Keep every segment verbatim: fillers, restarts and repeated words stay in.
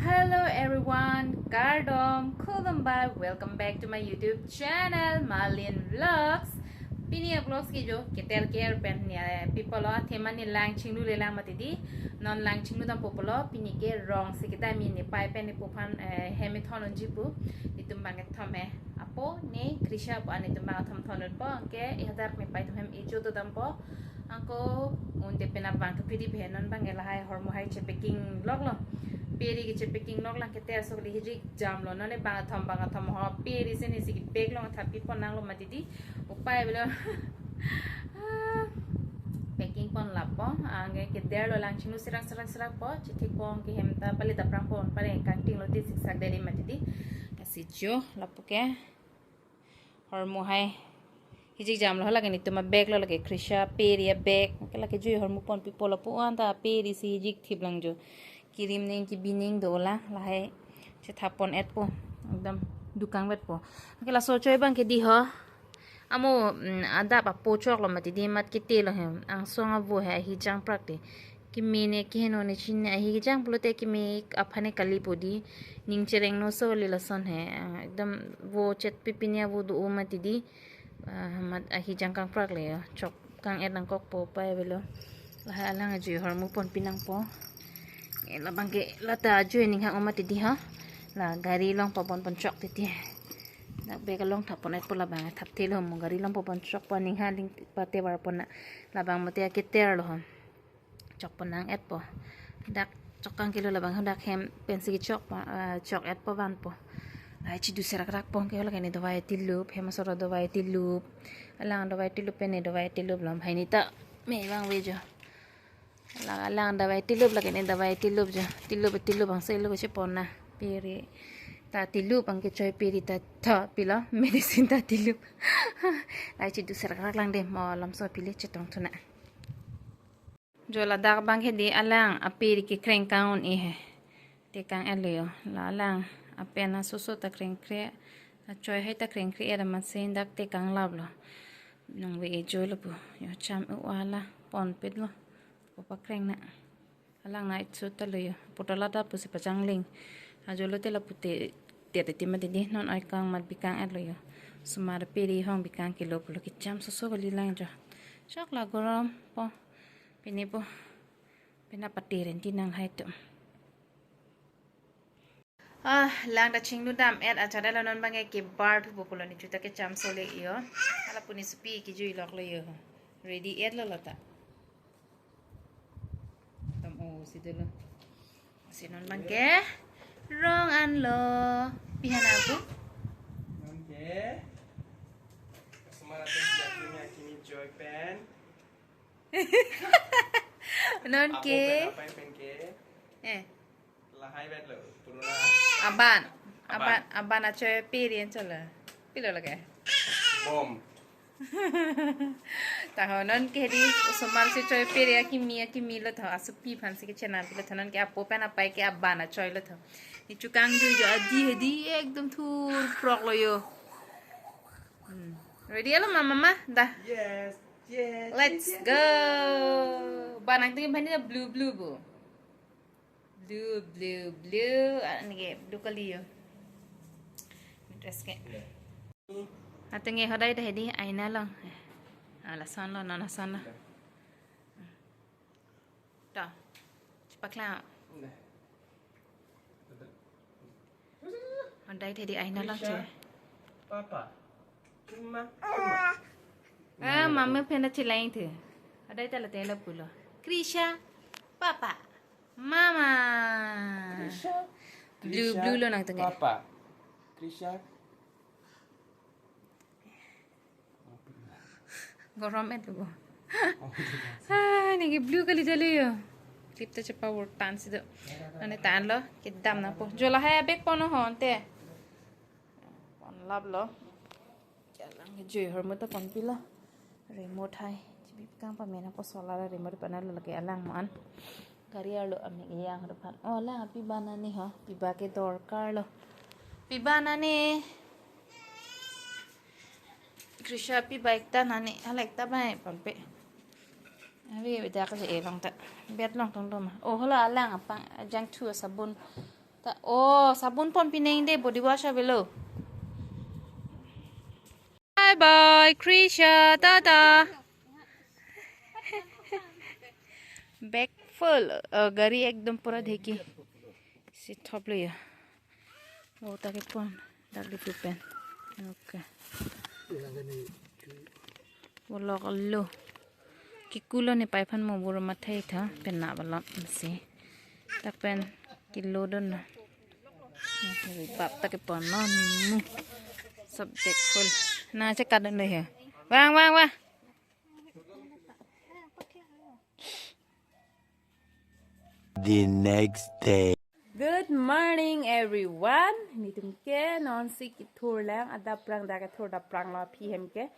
Hello everyone, kardom, khulumbai, welcome back to my YouTube channel, Malin Vlogs. Pini a vlogs ke jo keter ker pen ne people lo, athema ne lang chinglu le lang mati di, non lang chinglu dampo pulo, pini ke rong si kita mi ne pai pen ne pu aphan, eh, hem ethon unji pu, itum bang kethom he, apo ne Krisha pu an itum bang kethom thon unpo, ke ihadak ne pai atum hem ejo do dampo, anke unde pen abang ke pidi phe non bang ke lahai hormu hai che packing lok lo. Peri ke che packing lok lang keter so kali hijik jam lo. Non ne bang kethom bang kethom ho peri si ne si ke bag long thapi pon nang lo mati di. Upai avelo. Ah, packing pon lapo. Anke keter lo lang chinglu serak serak serak po. Chithik po ke hem ta pali ta prang pon pare kangting lo ti siksak deri mati di. Kasi jo lapu ke. Hormu hai. Hijik jam lo lake ne itum a bag lo lake Krisha peri a bag. Ke lake jui hormu ponpi pulo pu an ta peri si hijik thip lang jo. Kirim ning kibi ning do la lahai. Che thap pon et po. Ekdom dukang vet po. Ke laso choi bang ke di ho. Amo, mm, adap apo chok lo mati di mat kete lo hem. Angsong avo he hijang prak di. Keme ne keheno ne chin ne ahi kejang pulote keme aphan ne kali po di. Ning chereng no so le lason he. Ah, ekdom vo chet pipin ya vo do o mati di. Ah, mat ahi jang kangprak le yo. Chok kang et nangkok po pai avelo. Lahai alang ajui hormu ponpi nangpo. Eh, labang ke lata ajui ning hang o mati di ha. La gari long pabon pon chok titi. Dak bag along thap pon et po labang thap thelo mo gari long pabon chok po ning ha ling pate var pon na. Labang mate aketer lo ha. Chok pon nang et po. Dak chok kang kilo labang dak hem pensi chok pa, ah, chok et po van po. Lahai chidu serak rak po ke lake ne dawai tilup, hem asor dawai tilup. Alang dawai tilup pen ne dawai tilup lo hai ne ta me bang ve jo. Alang alang dawai tilup lake ne dawai tilup jo. Tilup tilup bang se lo che pon na. Peri ta tilup bang ke choi peri ta tho pilo medicine ta tilup. Lahai chidu serak rak lang de mo lam so pili chetong thuna. Jo ladak bang ke di alang aperi kekreng kang un-e he. Te kang et lo yo. La alang apen asoso ta krengkre. Achoi hai ta krengkre et amat se dak te kang lap lo. Nang ve ejo lo pu. Yo cham u ala ponpet lo. Pu pakreng na. Alang na itsu ta lo yo. Pu ta lada pusi pajangling. Ajo lo te lapu te te te mati di non oi kang mat bikang et lo yo. Sumar peri hong bikang kilo pulo kecham soso kali lang jo. Chok la gorom po. Pini po. Pina pati renti nang hai tu. Ah, lang ta chinglu dam et achar et lo non bang ke bar thu pulo ne chuta kecham so le yo. Ala pu ne supi kejui lok lo yo. Ready et lo lo ta. Tam o si de lo. Si non bang ke rong an lo. Pihan abu. Non ke. Kasumar atum siap punya kini joy pen. Non Apo ke. Pen apai pen ke. Eh. Lahai vet lo. Puruna. Aban. Aban. Aban. Aban achoi peri an cholo. Pilo lake. Bom. Taho non ke di osomar si choi peri akimi akimi lo tho asupi aphan si kechena pilo tho non ke apo pen apai ke aban achoi lo tho. Ne chukang jui jo adi hedi ekdom thur prok lo yo. Hmm. Ready alo mama ma? Dah. Yes. Yes. Let's yes, yes, go. Yes. Banang tinggi bani blue blue bu. Blue blue blue. Ah, ne ke blue kali yo. Dress ke. Yeah. Ateng e hodai dah di aina long. Ah, lason lo non lason lo. Yeah. To. Chepaklang. Nah. Hodai tadi aina lang che. Krisha, Papa. Mama. Mama. Ah, mama pena chilai tu. Hodai tala tela pulo. Krisha, Papa, Mama. Krisha. Blue, Krisha, blue lo nang tengah. Papa. Krisha. Gorom et lo. Ah, ne ke blue kali jalo yo. Clip ta chepa work tan si do. Ane tan lo, kedam nangpo. Jo lahai abag pon ho ante. Pon lap lo. Jalang ke jui hormu ta ponpi lo. Remote hai. Chibi kang pamena po solar remote pana lo lake alang mo an. Gari arlo amik yang depan. Oh, la, pi ba nani ho? Pi ba ke dorkar lo. Pi ba nani? Krisha pi ba ekta nani? Hala ekta ba ponpe. Abi bedak je e long ta. Bet long tong doma. Oh, hala alang apang jang thu sabun. Ta, oh, sabun pon pineng de, body wash avelo. Bye bye, Krisha, tata. Bag full, uh, gari ekdom pura dheki. Si thoplo ya. Oh, ta kepon, dak di pen. Okay. Bolok lo. Kekulo ne pai aphan mo buru mathai tha, pen na balap si. Dak pen kelo dun na. Bap ta kepon lo nimu. Subject full. Na check kadun lo ya. Wang, wang, wang. The next day. Good morning, everyone. Netum ke non si kethur lang, adap prang dak kethur dap prang lo aphi hem ke.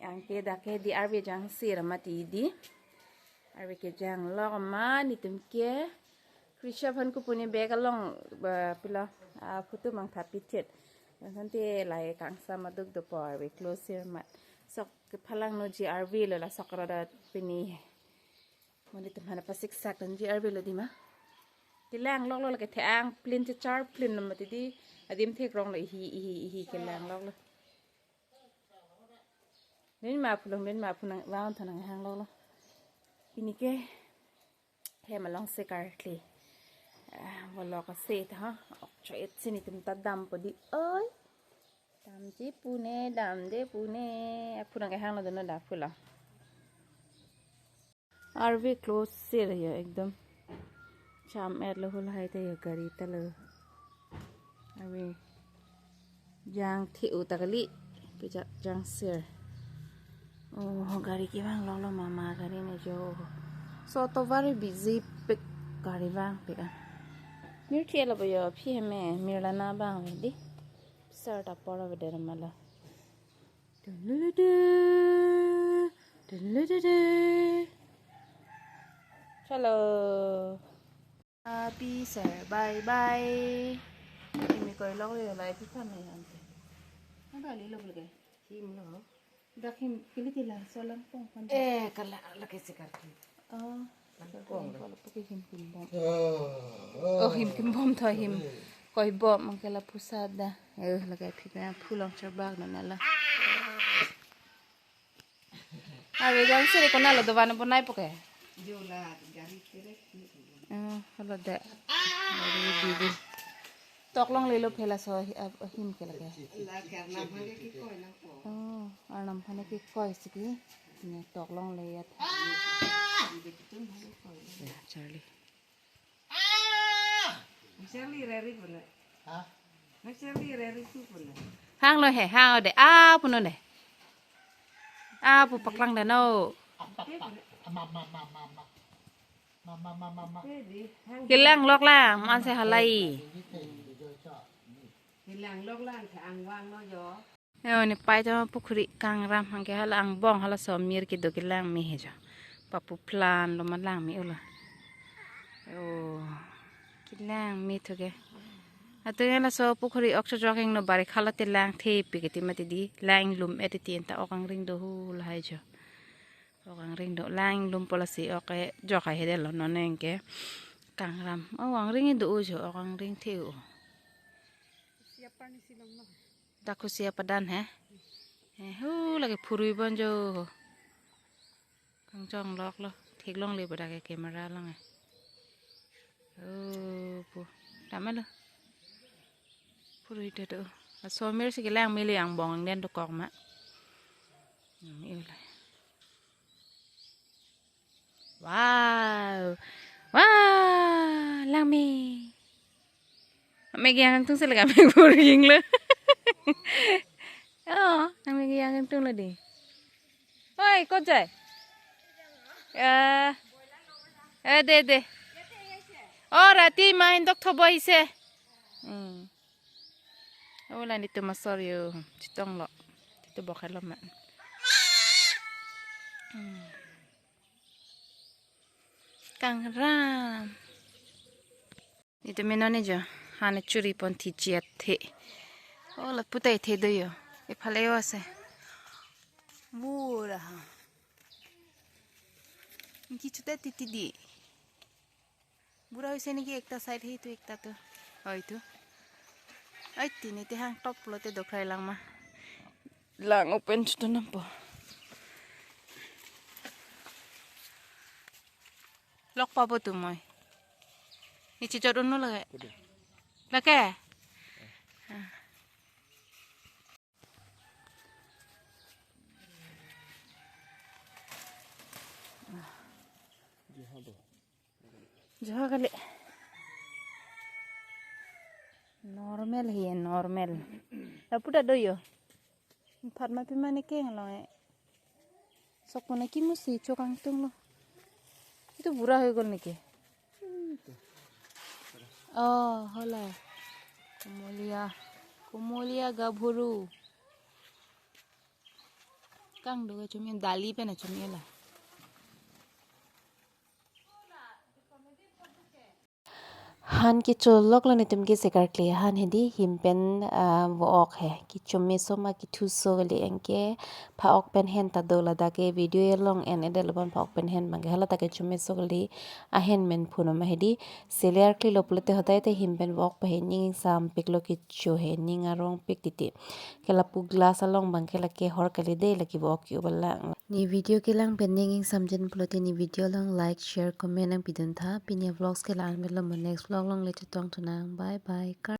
Yang ke dak ke di arve jangsi ra mati di. Arve kejang lo ma netum ke. Krisha aphan kopine bag along ba pilo, ah, photo mangtha pithet. Yang kan te lai kangsam aduk dopo arve close sir mat. Sok kephalang noji arve lo la sok ra da pini. Mo netum aphan pasiksak dunji arve lo di ma. Kelang lok lo la kethe-ang plin chechar plin lo mati di. Adim thekrong lo ihi, ihi, ihi kelang lok lo. Nin ma phulong, nin ma phulong, vang thonang hang lok lo. Pini ke hem along se karkli. Ah, bolok se tha. Ok, cho et sini tum ta dampo di. Oi. Damji pune, damde pune. Aphunang kehang lo dono da phulo. Arve close sir ya ekdom. Cham et lo hul hai ta ya gari ta lo. Arve jangthe-o ta kali. Pejak jangsir. Oh, gari kevang lok lo mama gari ne jo. So to very busy pik gari vangpik an. Mirthe lo ba yo aphi hem e, mir la na vang di. Sir ta poro veder ma lo. Dun lu du du. Dun lu du du. Chalo. Happy sir, bye bye. Imi koi lok le lai pi phan le ante. Ang kali lok lagi. Him lo. Dak him pili tila solang pong phan. Eh, kala lagi sekar ki. Oh. Langkong. Kalau pakai him kimbom. Oh, him kimbom tho him. Koi bom mangkela pusada. Eh, lagi phi pa phulong cherbak na nala. Ave jang siri kona lo dovan bonai poke. Jola gari kerek ni. Eh, halo de. Gari bibi. Tok longle lo phela so hi-, ah, him ke lake. La karnam hane ki koi nangpo. Oh, arnam hane ki koi siki. Ne tok longle yat. Bibi tum hane koi. Ya, Charlie. Michelle reri puna. Ha? Michelle reri tu puna. Hang lo he, hang ode. Ah, puno de. Ah, pu paklang de no. Apa, apa? Ama, ama, ama, ama. Mama, mama, mama. Kelang lok lang, man se halai. Kelang lok lang, ke angwang no jo. Yo, ne pai to pukhri kangram hangke hala angbong hala somir kedo kelang me he jo. Papu plan lo ma lang me ulo. Yo, kelang me thuke. Atu hala so pukhri ok chojok heng no bari khala te lang the pi keti mati di. Lang lum eti ti enta ok angring do hu lahai jo. Ok angring do lang lum pola si ok e jok hai hede lo non hengke. Kangram. Oh, angring do u jo ok angring the u. Siapa ni silong no? Dak husia padan he. He, hu lake phurui bon jo. Kangjong lok lo. Theklongle bodak ke camera lang he. Oh, pu. Dam lo. Phurui do do. Asomir si kelang mili angbong angden dokok ma. Hmm, iyo le. Wow. Wow, langme. Mek yang tung sila kami burjing lo. Oh, langme yang tung lo di. Oi, kojai. Eh. Eh, de, de. Oh, rati main dok thobo ise. Hmm. Oh, la nitu masor yo. Chitong lo. Titu bokhe lo ma. Hmm. Kangram. Nitu meno ne jo. Hane churi pon thi chiat the. Oh, la putai the do yo. E phale yo ase. Bura ha. Inki chuta titi di. Bura hoise niki ekta side he tu ekta tu. Oi tu. Ai tini te hang top lote dokhrai lang ma. Lang open chutu nampo. Lok pabo tu moi. Ni chichot unu lake. Lake? Joha kali. Normal hi, normal. Lapu ta do yo. Phat ma pima ne keng long eh. Sok puna kimusi chokang tung lo. Itu bura hoi gol niki. Oh, hola. Kumolia. Kumolia gabhuru. Kang do kachumi dali pen achumi la. Han kecholok lo netum ke sekarkle han hedi him pen, ah, vo-ok he. Kechomeso ma kethuso kali anke pha-ok pen hen ta do ladak ke video along en edel ban pha-ok pen hen bang ke hala ta kechomeso kali ahen men phun ma hedi seler kle lo pulote hodai te him pen vo-ok pa he ning ingsam pik lo kecho he ning arong pik titi. Ke lapu glass along bang ke lake hor kali de lake vo-ok ke-o bala. Ne video kelang pen ning ingsam jen pulote ne video along like, share, comment nangpidun tha. Pini vlogs ke la-an melo mo next vlog along le chetong thunang. Bye bye.